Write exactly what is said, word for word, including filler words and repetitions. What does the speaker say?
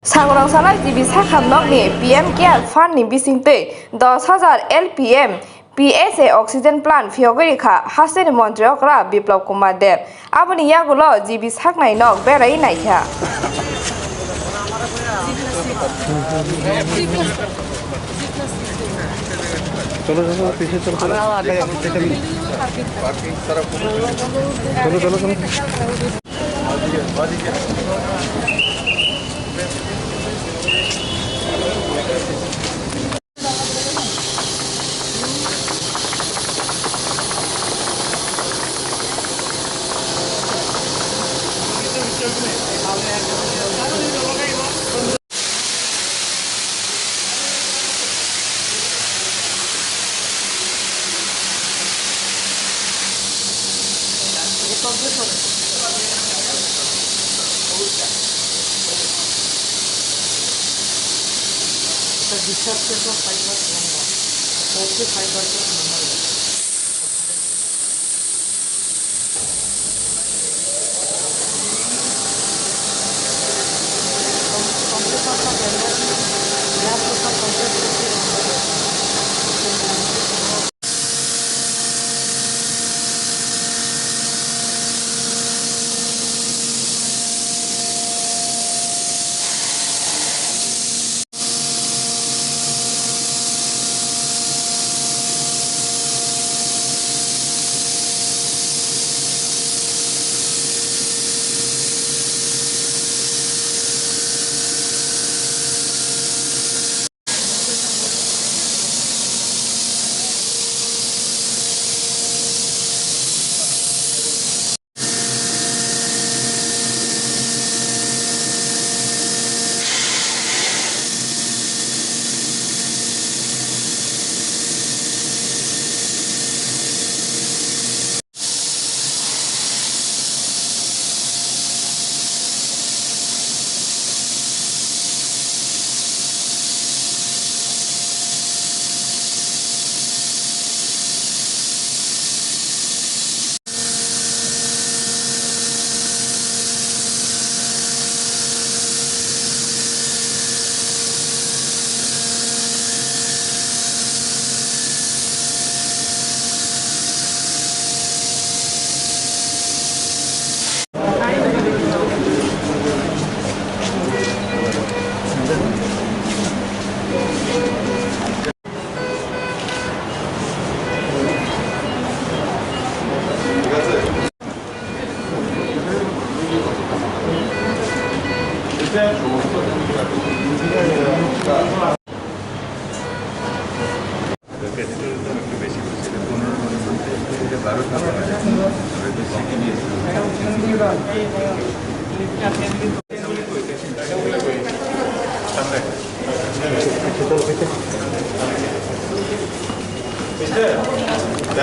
Sangrong salai G B Sakham nokni P M Care Fund ni bisingtwi dos hajar L P M P S A oxygen plant phiyogwi rikha hasteni montri okra Biplab Kumar Deb. Aboni yagulo G B saknai nok berai naikha. चलो, चलो, आप पीछे चलो, चलो। चलो, चलो, चलो।